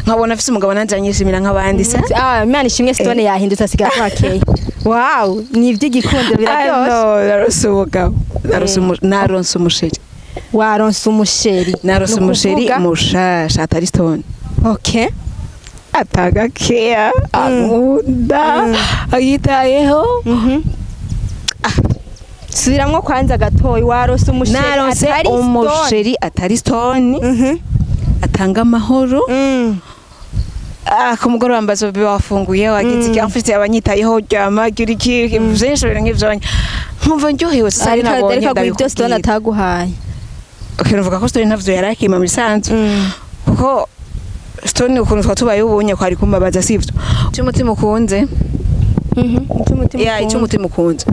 Nkabona afise umugabo nanje anyishimira nk'abandi sa. Ah, Imana ishimwe, Stone yahindutse, asigaye akeye. Wow, ni iby'igikundiro, biraryoshe. No, narose umugabo. Naronse umuchéri. Waronse umuchéri? Naronse Ni umuchéri ukuvuga? Mushasha atari Stone. Atanga keya, ankunda, ayitayeho. Subiramwo kwanza gatoyi, waronse umuchéri Naronse atari Stone. umuchéri atari Stone, atanga amahoro. Ah, ku mugoroba mbaza: "Bébé, wafunguye? Wagize iki?" Amfite abanyitayeho, ryama, gira iki, vyinshi, ibintu nk'ivyo, nkumva ndyohewe. Sasa Ariko nabonye ariko ibyo Stone ndabikubwira. ataguhaye. Okay, nuvuga ko Stone ntavyo yari akima mu bisanzwe, kuko Stone ukuntu twatubaye ubunye kwari kumbabaza, sivyo? Icyo umutima ukunze. Icyo umutima Ya, icyo ukunze. umutima ukunze.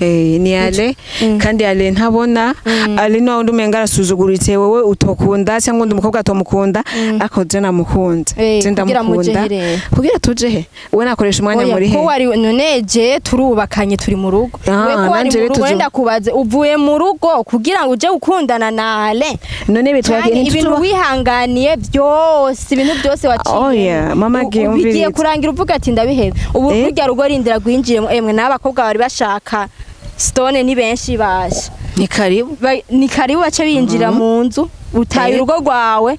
Eh, ni ale. Kandi ale ntabona ale no wundi umenga arasuzuguritse, wowe utokunda cyangwa undi mukobwa atomukunda, ariko je namukunze. Eh, Je kugira muje ndamukunda. he rero? Kugira tuje he? We nakoresha umwanya Oya, muri he? ko wari none je turubakanye, turi mu rugo. Ah, We ko wari nanje mu rero rugo, wenda kubaze, uvuye mu rugo kugira ngo uje gukundana na Ale? None bitwagiye? Canke ibintu wihanganiye byose, ibintu byose waciye Oya, mama G, ubigiye umviriza. kurangira uvuga ati ndabihebe ubu? Eh? Burya rugo rindira rwinjiremo, emwe n'abakobwa bari bashaka Stone ni benshi basha. Ni karibu. Ni karibu, bace binjira mu nzu utaye urugo rwawe,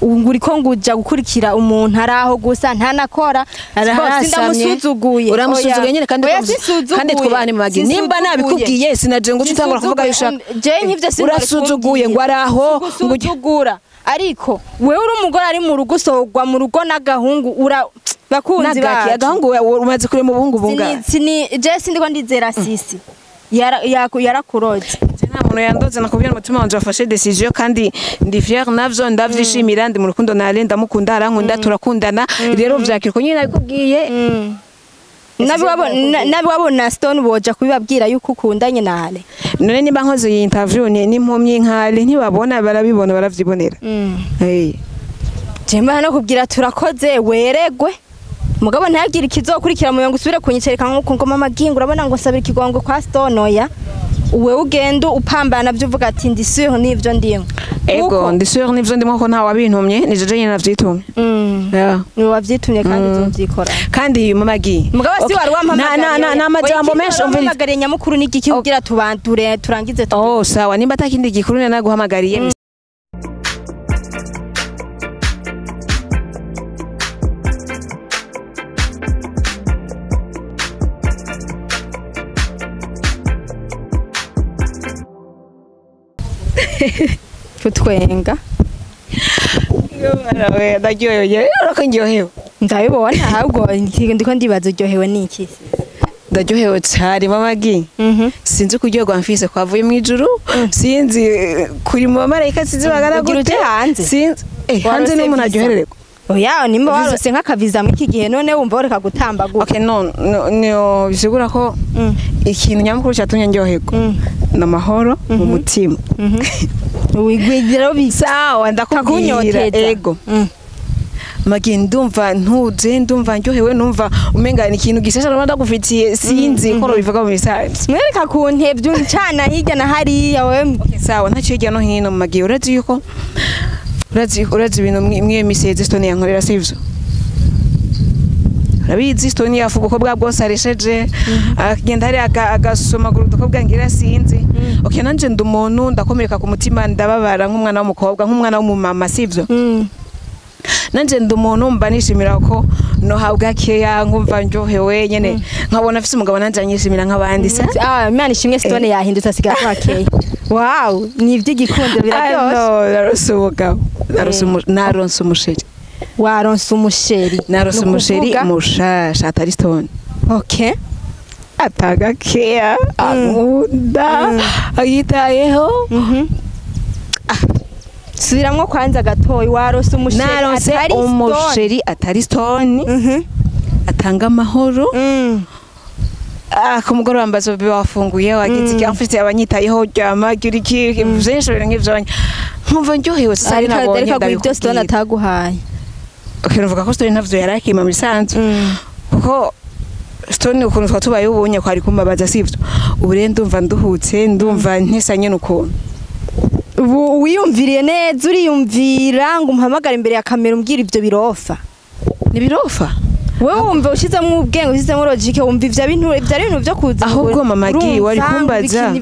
ubu uriko ngo uja gukurikira umuntu ari aho gusa ntanakora. Arahasamye. Sindamusuzuguye. Uramusuzuguye nyine kandi Oya, sinsuzuguye. kandi twubahane mu bagi. Nimba nabikubwiye, sinaje ngo uce utangura kuvuga ayo ushaka. Je nk'ivyo sinari Urasuzuguye ngo ari aho ngo gusuzugura, ariko wewe uri umugore ari mu rugo, usohorwa mu rugo n'agahungu, ura bakunzi Nagaki bacu. agahungu? Wewe umaze kurema ubuhungu bungahe? Sini je sindiko ndizera sisi yarakuroze. Je nta muntu yandoze, nakubwira umutima wanje wafashe décision kandi ndi fier navyo, ndavyishimira. Ndi mu rukundo na Ale, ndamukunda, arankunda, turakundana. Rero vyakira uko nyine nabikubwiye. Nabiwabona Stone boja kubibabwira yuko ukundanye na Ale? None nimba nkoze iyi interview ni n'impumyi nk'Ale ntibabona? Barabibona, baravyibonera. Hey. Jemba no kubwira turakoze, weregwe mugabo ntagire ikizokurikira mu ngo usubire kunyicereka nkuko ngo mama gingo urabona ngo nsabira ikigongo kwa Stone. Oya, wewe ugenda upambana byo uvuga ati ndi sûr n'ivyo ndimo. Ego, ndi sûr n'ivyo ndimo ko nta wabintumye, ni jeje nyine navyitumye. Yeah. Ni wavyitumye kandi uzovyikora. Kandi mama gi Mugabo si wari wampamagariye? Na amajambo menshi, umviriza. Wampamagariye nyamukuru ni igiki kugira tubandure turangize Oh, sawa, nimba atakindi gikuru naguhamagariye. Kutwenga. Ndaryohewe, urako ndyohewe. Ndabibona, ahubwo ndiko ndibaza uryohewe n'iki? Ndaryohewe cyane, mama gi. Sinzi kuryoherwa mfise kwavuye mu ijuru, sinzi kuri mu bamarayika, sinzi bagana Ugira gute. uje hanze? Sinzi, hanze Warose ni umuntu visa? aryohererwa. Oya, nimba warose nk'akaviza muri iki gihe, none wumva woreka gutambagura? Okay, no, bisigura ko ikintu nyamukuru cyatumye ndyoherwa ni amahoro mu mutima. Wigwigira Sawa, ndakubwira. kakunyoteza. Ego. Magi, ndumva ntuje, ndumva ndyohewe, numva umenga ni ikintu gishasha naba ndagufitiye, sinzi ko bivuga mu bisanzwe. Mwereka ku ntebye uncana hirya na hariya wewe. Okay, sawa, ntacyo hirya no hino. Magi, urazi yuko urazi ibintu mwiyo misi Stone yankorera, sivyo? Urabizi, Stone yafuga uko bwa bwose aresheje, akagenda hari agasomagura udukobwa ngira, sinzi. Okay, nanje ndi umuntu, ndakomereka ku mutima, ndababara nk'umwana w'umukobwa, nk'umwana w'umumama, sivyo? Nanje ndi umuntu, mba nishimira ko nohabwa keya, nkumva ndyohewe nyene, nkabona afise umugabo nanje anyishimira nk'abandi sa. Ah, Imana ishimwe, Stone yahindutse, asigaye akeye. Wow, ni iby'igikundiro, biraryoshe. No, narose umugabo. Naronse umuchéri. Waronse umuchéri? Naronse Ni umuchéri ukuvuga? mushasha atari Stone. Atanga keya, ankunda, ayitayeho. Subiramwo kwanza gatoyi, warose umuchéri Naronse atari Stone. umuchéri atari Stone, atanga amahoro. Ah, ku mugoroba mbaza: "Bébé, wafunguye? Wagize iki?" Amfite abanyitayeho, ryama, gira iki, vyinshi, ibintu nk'ivyo, nkumva ndyohewe. Sasa Ariko nabonye ariko ibyo Stone ndabikubwira. ataguhaye. Okay, nuvuga ko Stone ntavyo yari akima mu bisanzwe, kuko Stone ukuntu twatubaye ubunye kwari kumbabaza, sivyo? Ubu rero ndumva nduhutse, ndumva ntesa nyene ukuntu. Ubu wiyumviriye neza uriyumvira ngo umuhamagare imbere ya kamera umbwira ivyo birofa. Ni birofa. Wewe wumva ushizemo ubwenge ushizemo logique wumva ivyo bintu ivyo ari ibintu vyo kuza. Ahubwo mama Gi wari kumbaza.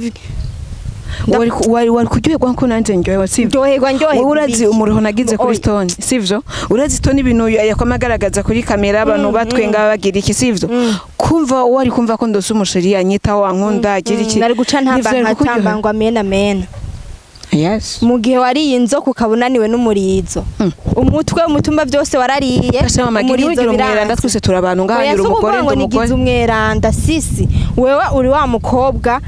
Wari kuryoherwa ko nanje ndyohewe sivyo? Ndyoherwa ndyoherwa. Wowe urazi umuruho nagize kuri Stone sivyo? Urazi Stone ibintu yakoma agaragaza kuri kamera abantu batwenga bagira iki sivyo? Kumva wari kumva ko ndose umusheri anyitaho wankunda agira iki. Nari guca ntamba nkatamba ngo amena amena. Yes. Mu gihe wariye inzoka ukabunaniwe n'umurizo. Umutwe umutumba byose warariye. Umurizo biranda twese turabantu ngahanyura umugore ndo umugore. Umweranda sisi. Wewe uri wa mukobwa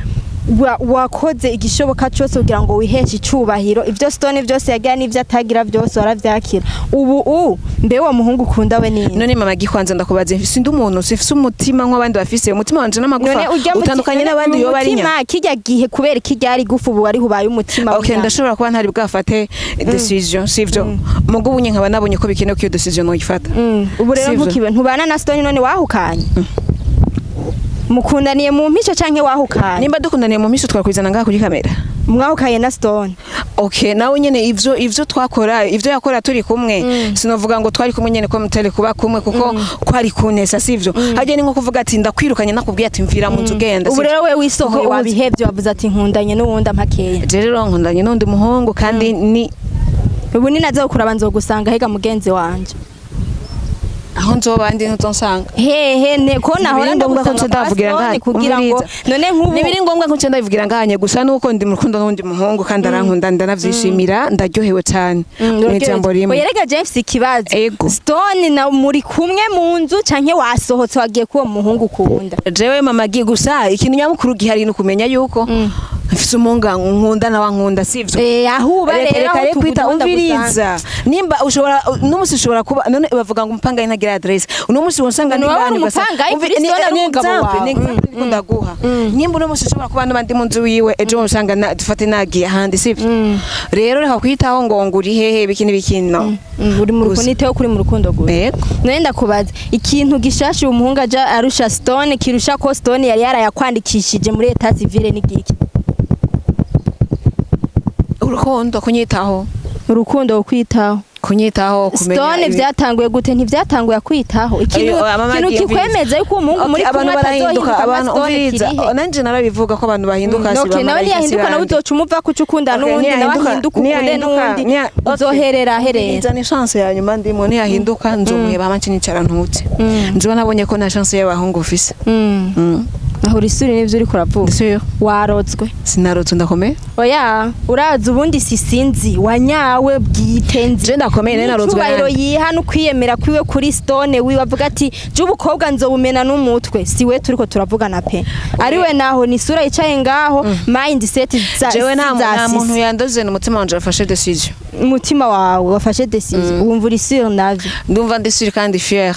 wakoze igishoboka cyose kugira ngo wiheshe icubahiro ivyo Stone byose yagira n'ivyo atagira byose waravyakira. Ubu mbe wa muhungu ukunda we nini? None mama gikwanza ndakubaza sindi umuntu sifise umutima nk'abandi bafise umutima wanje n'amagufa utandukanye n'abandi yo bari nya. Kijya gihe kubera kijya ari gufu ubu ari hubaye umutima. Okay ndashobora kuba ntari bwafate decision sivyo. Mugo ubunye nkaba nabonye ko bikenewe ko iyo decision noyifata. Ubu rero ntukibe ntubana na Stone none wahukanye. Mukundaniye mu mpisho canke wahukanye? Nimba dukundaniye mu mpisho twakwizana ngaha kuri kamera. Mwahukanye na Stone. Okay nawe nyene ivyo twakora ivyo yakora turi kumwe sinovuga ngo twari kumwe nyene ko mutele kuba kumwe kuko kwari kunesa sivyo. Haje ni nko kuvuga ati ndakwirukanye nakubwiye ati mvira mu nzu genda. Ubu rero we wisohoye wabihevye wavuze ati nkundanye n'uwundi ampakeya. Je rero nkundanye n'undi muhungu kandi ni ubu ni nazo kuraba nzogusanga hega mugenzi wanje. Aho nzoba ndi ntuzonsanga. Hehe ne ko nahora ndagusanga ndavugira ngaha kugira ngo none nkubu nibiri ngombwa ko nce ndavugira ngahanye gusa nuko ndi mu rukundo n'undi muhungu kandi arankunda ndanavyishimira ndaryohewe cyane. N'ijambo rimwe. Oyerega James ikibazo. Stone na muri kumwe mu nzu canke wasohotse wagiye kuwo muhungu ukunda. Jewe mama gi gusa ikintu nyamukuru gihari no kumenya yuko mfise umunga nkunda na wankunda sivyo. Ahuba rero reka kwita umviriza. Nimba ushobora n'umusi ushobora kuba none bavuga ngo umupanga ntagira adresse. Uno musi wonsanga ndi ngani gusa. Ni example ni example ndaguha. Nimba uno musi ushobora kuba n'abandi mu nzu wiwe ejo wonsanga dufate nagiye ahandi sivyo. Rero reka kwitaho ngo nguri hehe biki n'ibiki no. Uri mu rukundo niteho kuri mu rukundo gusa. None ndakubaza ikintu gishasha umuhungu aja arusha Stone kirusha ko Stone yari yarayakwandikishije muri etat civile n'igiki? Urukundo kunyitaho. Urukundo kwitaho. Kunyitaho kumenya. Stone vyatanguye gute ntivyatanguye kwitaho. Ikintu kikwemeza yuko umuhungu muri abantu barahinduka abantu umviriza. Nanje narabivuga ko abantu bahinduka si bamwe. Nawe yahinduka nawe uzoca umuva kuco ukunda n'uwundi nawe ahinduka ukunde n'uwundi. Uzoherera herera. Ni chance ya nyuma ndimo niyahinduka nzomuheba amanje nicara ntutse. Nzoba nabonye ko na chance y'abahungu ufise. Aho risuri n'ivyo uri kuravuga. Warotswe. Sinarotse ndakomeye. Oya, uraza ubundi sisinzi wanyawe bwitenzi. Je ndakomeye nari narotswe. Cyubahiro yiha no kwiyemera kwiwe kuri Stone wiwe avuga ati je ubukobwa nzobumena n'umutwe. Si we turiko turavugana pe. Ari we naho ni sura yicaye ngaho mindset za. Jewe nta muntu yandoze n'umutima wanje wafashe decision. Umutima wawe wafashe decision. Wumva uri sûr navyo. Ndumva ndi sûr kandi fier.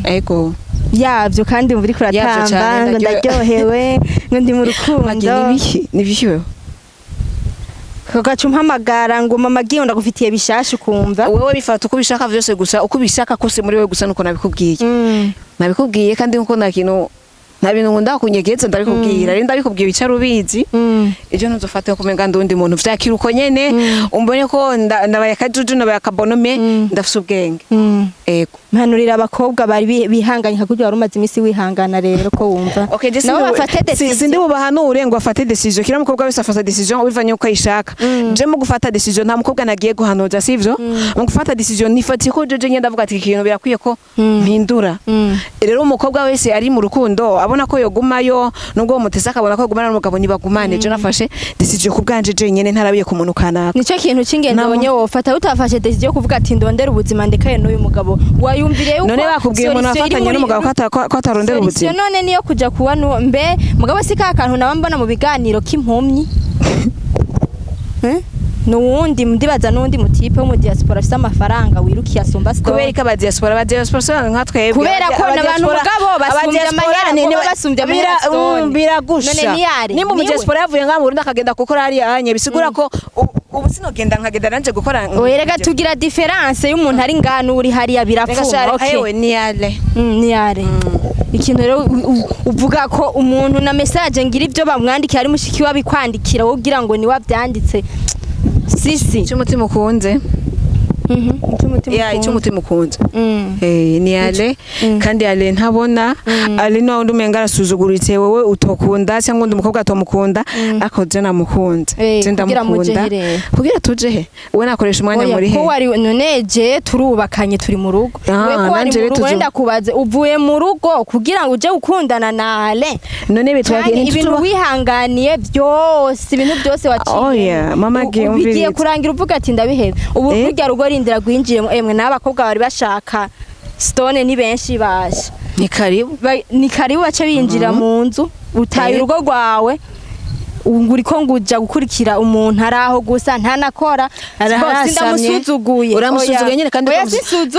Ego. Yavyo kandi umva uriko uratamba ngo ndaryohewe ngo ndi mu rukundo. Nibiki wewe? Kagaca umpamagara ngo mama giye ndagufitiye bishasha ukumva. Wewe bifata uko bishaka vyose gusa uko bishaka kose muri wewe gusa nuko nabikubwiye. Nabikubwiye kandi nkuko nta kintu nta bintu nkunda kunyegeza ndabikubwira. Rero ndabikubwiye bicara ubizi. Ejo ntuzofate ko umenga ndundi muntu vyakira uko nyene umbone ko ndabaye akajuju ndabaye akabonome ndafise ubwenge. Ego. Mpanurira abakobwa bari bihanganye hakurya wari umaze imisi wihangana rero ko wumva. Okay, nabo bafate decision. Sindi bubahanure ngo afate decision. Kira mukobwa wese afata decision ubivanye uko ayishaka. Je mu gufata decision nta mukobwa nagiye guhanuza sivyo? Mu gufata decision nifatiye ko jeje ngenda ndavuga ati ikintu birakwiye ko mpindura. Rero umukobwa wese ari mu rukundo abona ko yogumayo nubwo mutesa akabona ko yogumana n'umugabo nibagumane. Je nafashe decision ku bwanje je nyene ntarabiye ku muntu kanaka. Nico kintu c'ingenzi abonye wofata utafashe decision yo kuvuga ati ndondera ubuzima ndekaye n'uyu mugabo. Wayumvire yuko none bakubwiye umuntu afatanye n'umugabo ko atarondera ubuzima. None niyo kuja kuwa mbe mugabo si ka kantu naba mbona mu biganiro k'impumyi. Nuwundi ndibaza nundi mutipe wo mu diaspora afite amafaranga wirukiye asumba Stone. Kubera ko aba diaspora nka twebwe. Kubera ko n'abantu mugabo basumbye amahera ni basumbye amahera Stone. Biragusha. Nimba mu diaspora yavuye ngaha mu Burundi akagenda gukora hariya anye bisigura ko ubu sinogenda nkagenda nanje gukora. Oya tugira difference y'umuntu ari ngano uri hariya birapfuma. Okay. Ewe ni ale. Ni ale. Ikintu rero uvuga ko umuntu na message ngira ivyo bamwandikiye ari mushiki wabikwandikira wowe ugira ngo ni wavyanditse. Sisi Icyo umutima ukunze. Ya, icyo umutima ukunze. Ni Ale kandi Ale ntabona Ale no undi umenga arasuzuguritse wewe utokunda cyangwa undi mukobwa atomukunda ariko je namukunze je ndamukunda kugira tuje he we nakoresha umwanya muri he ko wari none je turubakanye turi mu rugo we ko wari mu rugo wenda kubaze uvuye mu rugo kugira ngo uje gukundana na Ale none bitwagiye ibintu wihanganiye byose ibintu byose waciye. Oya mama giye umviriye kurangira uvuga ati ndabihebe ubu burya rugo rindira gwinjiremo emwe n'abakobwa bari bashaka Stone ni benshi basha ni karibu ni karibu bace binjira mu nzu utaye urugo rwawe nguriko nguja gukurikira umuntu araho gusa ntanakora sindamusuzuguye uramusuzuguye nyine kandi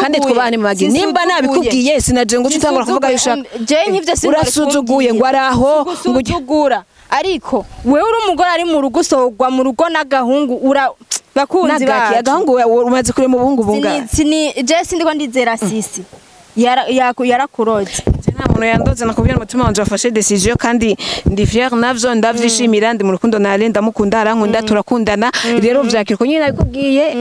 kandi twubane mu bagi nimba nabikubwiye sinaje ngo utangura kuvuga yushaka je nk'ivyo urasuzuguye ngo araho ngusuzugura ariko wewe uri umugore ari mu rugo usogwa mu rugo n'agahungu ura bakunzi bacu agahungu umaze kure mu buhungu bunga sini je sindiko ndizera Sisi yarakuroze nta muntu yandoze nakubwira umutima wanje wafashe decision kandi ndi fier navyo ndavyishimira ndi mu rukundo na Ale ndamukunda arankunda turakundana rero vyakiriko nyine nabikubwiye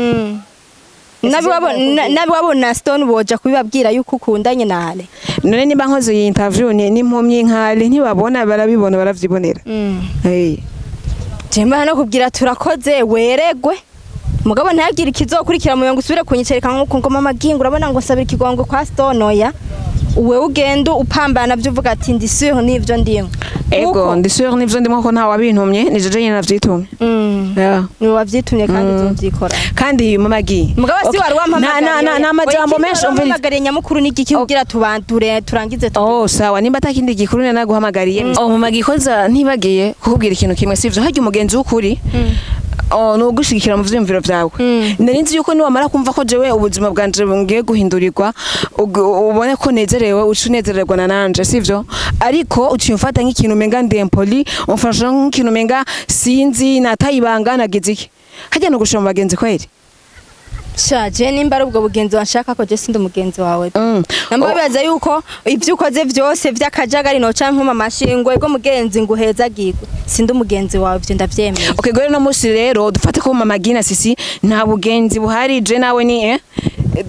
nabiwabona Stone boja kubibabwira yuko ukundanye na Ale none nimba nkoze iyi interview ni impumyi nk'Ale ntibabona barabibona baravyibonera. Jemba hano kubwira turakoze weregwe mugabo ntagire ikizokurikira mu ngo usubire kunyicereka nkuko ngo mama gingo urabona ngo nsabira ikigongo kwa Stone oya wewe ugenda upambana byo uvuga ati ndi sûr nivyo ndimo. Ego ndi sûr nivyo ndimo ko nta wabintumye ni jeje nyine navyitumye. Yeah. Ni wavyitumye kandi uzovyikora. Kandi mama gi mugabo si wari wampamagariye na majambo menshi umviriza nyamukuru ni igiki kugira tubandure turangize. Oh sawa nimba atakindi gikuru ne naguhamagariye. Oh mama gi koza ntibagiye kukubwira ikintu kimwe sivyo harya umugenzi w'ukuri oh nugushigikira mu vyumviro vyawe. Nari nzi yuko niwamara kumva ko jewe ubuzima bwanje bungiye guhindurirwa ubone ko nezerewe ucunezererwa na nanje sivyo ariko ucimfata nk'ikintu menga ndempoli umfasha nk'ikintu menga sinzi natayibanga nagize iki hajya no gushira mu bagenzi kweri. Sha je nimba ari ubwo bugenzi wanshaka ko je sindi umugenzi wawe. Nambabaza yuko ivyo ukoze vyose vy'akajagari no canke nkuma mashingwe bwo mugenzi nguhezagirwe sindi umugenzi wawe ivyo ndavyemeye. Okay gore no musi rero dufate ko mama Gina Sisi nta bugenzi buhari je nawe ni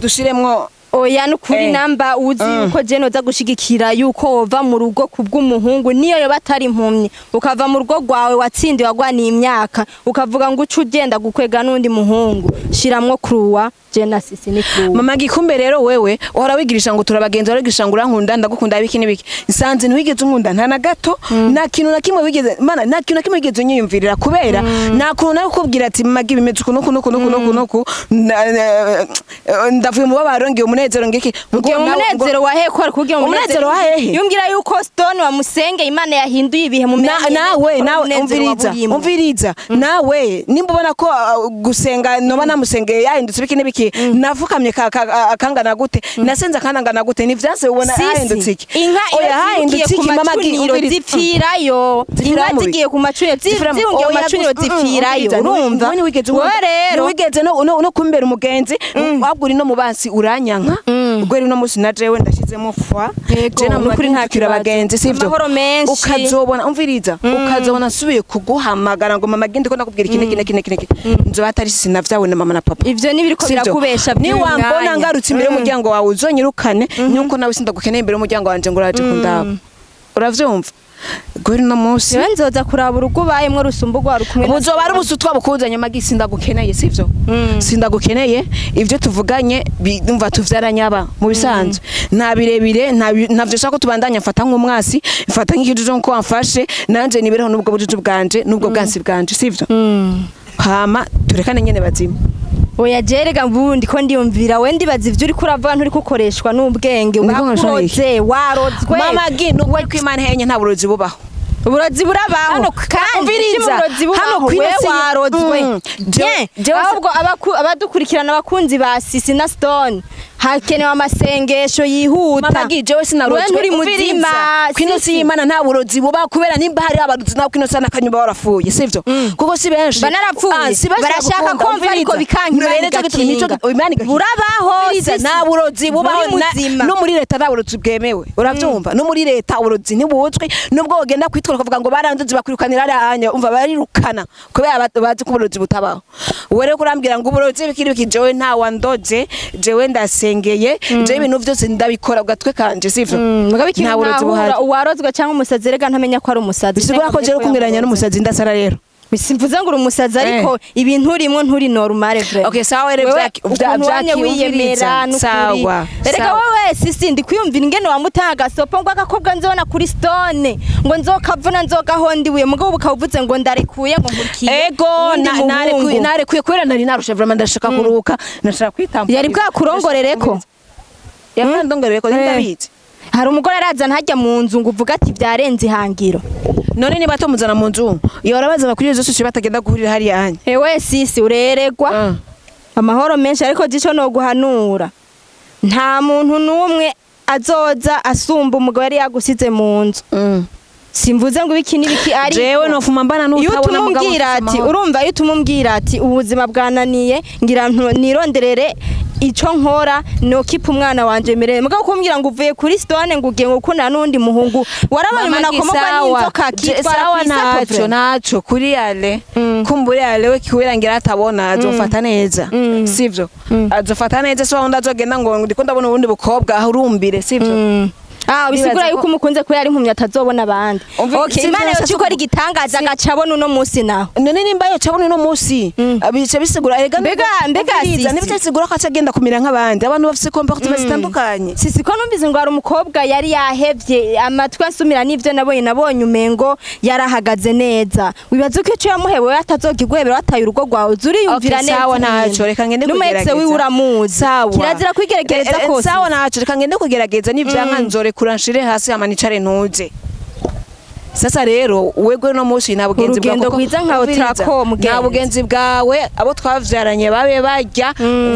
dushiremwo oya nukuri namba uzi yuko je noza gushigikira yuko wova mu rugo kubw'umuhungu niyo yo batari impumyi ukava mu rugo rwawe watsindiwe wagwaniye imyaka ukavuga ngo ucu ugenda gukwega n'undi muhungu shiramwo kruwa je na Sisi ni kruwa. Mama gikumbe rero wewe uhora wigirisha ngo turabagenzi waragirisha ngo urankunda ndagukunda ibiki n'ibiki nsanze ntiwigeze unkunda nta na gato nta kintu na kimwe wigeze mana nta kintu na kimwe wigeze unyiyumvirira kubera nta kuntu nawe kukubwira ati mama gi bimeze uku nuku nuku nuku nuku ndavuye mu babaro ngiye umunezero ngiki ngo umunezero wa hehe ko ari kugira umunezero wa hehe yumbwira yuko Stone wa musenge Imana yahinduye ibihe mu nawe nawe umviriza umviriza nawe nimba ubona ko gusenga noba namusengeye yahindutse ibiki n'ibiki nafukamye akangana gute nasenze akangana gute ni vyanse ubona hahindutse iki inka iyo zigiye ku macuniro zipfirayo inka zigiye ku macuniro zirungiye ku macuniro zipfirayo urumva wewe wigeze no kumbera umugenzi wabwuri no mubansi uranyanka ubwo rero no musi na jewe ndashizemo fwa je na nukuri ntakira abagenzi sivyo ukazobona umviriza ukazobona nsubiye kuguhamagara ngo mama gende ko nakubwira iki n'iki n'iki n'iki nzoba atari sinavyawe na mama na papa ivyo ni biriko birakubesha ni wambona ngarutse imbere y'umuryango wawe uzonyirukane nuko nawe sindagukeneye imbere y'umuryango wanje ngo uraje kundaba uravyumva Gweri no munsi jewe nzoza kuraba urugo bayemwe rusumba rwa rukumwe buzoba ari ubusutwa bukuzanye magi sindagukeneye sivyo sindagukeneye ivyo tuvuganye ndumva tuvyaranyaba mu bisanzwe nta birebire ntavyo shaka tubandanya mfata nk'umwasi mfata nk'ikijuju nko wamfashe nanje nibereho nubwo bujuju bwanje nubwo bwansi bwanje sivyo hama turekane nyene bazima. Oya jerega mbundi ko ndiyumvira we ndibaza ivyo uriko uravuga nturi kukoreshwa n'ubwenge waroze warozwe mama gi nuko kwimana henye nta burozi bubaho uburozi burabaho kandi uburozi bubaho we warozwe ahubwo abadukurikirana abakunzi ba Sisi na Stone Hakenewe amasengesho yihuta. Mama Gi, jewe sinarozwe. Wewe nturi muzima. Kwino si Imana nta burozi buba, kubera nimba hari abarozi nawe kwino sana kanyumba warapfuye, sivyo? Kuko si benshi Banarapfuye. Si benshi Barashaka bagukunda, kumva ariko umviriza. bikanka Imana None nico gituma igakinga. Imana igakinga. Burabaho, Umviriza, sisi. nta burozi bubaho Muri muzima. no muri leta nta burozi bwemewe, uravyumva? No muri leta uburozi ntibuzwi, nubwo wogenda kwitwara ukavuga ngo baranduze bakwirukanira hariya, umva barirukana kubera bazi ko uburozi butabaho. Ubu rero kurambwira ngo uburozi bikiri biki, jewe nta wandoze, jewe ndasengeye, jewe ibintu vyose ndabikora gatwe kanje, sivyo? Mugabo ikintu Nta burozi buhari. ntahura, uwarozwe cyangwa umusazi rega ntamenya ko ari umusazi. Bisigura ko jewe kungereranya n'umusazi ndasara rero. Simvuze ngo uri umusazi, ariko ibintu urimo nturi normale vrai. Okay, sawa rero. Wewe ukuntu wamye wiyemera n'ukuri. Sawa. Erega Sawa. wewe sisi ndi kwiyumvira ingene wamutanga agasopo ngo agakobwa nzobona kuri stone ngo nzokavuna nzogahonda ibuye, mugabo ukaba uvuze ngo ndarekuye ngo nkurikiye Ego uwundi narekuye muhungu. narekuye kubera nari narushe vraiment, ndashaka kuruhuka, ndashaka kwitambuka. Yari bwakurongorereko? Yakandongorereko. Eh. Ndabizi. Hari umugore araza ntajya mu nzu ngo uvuge ati byarenze ihangiro. None niba tomuzana mu nzu yora baza kuri izo sosiyete batagenda guhurira hariya hanya. Ewe sisi, ureregwa amahoro menshi, ariko gico no guhanura, nta muntu n'umwe azoza asumba umugabo yari yagusize mu nzu. Simvuze ngo ibiki n'ibiki, ariko Jewe nofuma mbana iyo n'utabona utuma mugabo umbwira mfise ati amahoro. Urumva, iyo utuma umbwira ati ubuzima bwananiye, ngira nironderere ico nkora nokipa umwana wanje mere, mugabo kumbwira ngo uvuye kuri stone ngo ugiye gukundana n'undi muhungu, warabonye Mama umuntu akomokwa Gisawa, n'inzoka akitwara sawa kw'isato naco vraiment. Naco kuri yale kumbure yale we kubera ngira atabona azofata neza, sivyo? Azofata neza, so wundi azogenda ngo ndiko ndabona ubundi bukobwa ahurumbire, sivyo? Ah, bisigura Nibaza yuko umukunze kubera ari impumyi atazobona abandi. Okay, sivyo, Imana sasa yoca ikora igitangaza agaca abona uno munsi naho. None nimba yoca abona uno munsi bica bisigura erega Mbega umviriza, sisi. nibica bisigura ko aca agenda kumera nk'abandi abantu bafise comportement zitandukanye. Sisi, ko numvise ngo hari umukobwa yari yahevye, amatwi ansumira n'ivyo nabonye umengo yarahagaze neza, wibaza ko ico yamuhewe atazogiguhebera wataye urugo rwawe, uza uriyumvira Okay, neza sawa ibintu. naco reka ngende N'umu ex kugerageza. wiwe uramuzi. Sawa. Kirazira kwigeregereza kose. Sawa naco reka ngende kugerageza, nivyanka nzorekura nshire hasi hama nicare ntuze. Sasa rero wegwe no munsi nta bugenzi bwawe Urugendo kuko rwiza nka umviriza, Otraco, mugenzi. nta bugenzi bwawe, abo twavyaranye babe barya,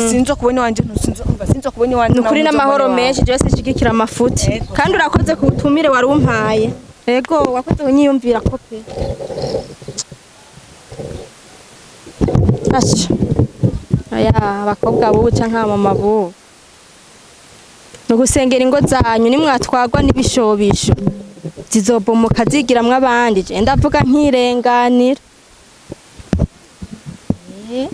sinzo kubona iwanje, sinzo umva, sinzo kubona iwanje. Nukuri Nawe n'amahoro ntuzobona iwawe. menshi, jewe sinshigikira amafuti, kandi urakoze ku butumire wari umpaye. Ego, wakoze kunyiyumvira ko pe. Asha, aya abakobwa bubu canke abamama bubu, ni ugusengera ingo zanyu, nimwatwagwa n'ibishobisho zizobomoka zigiramwo abandi. Je ndavuga nkirenganira. Eh.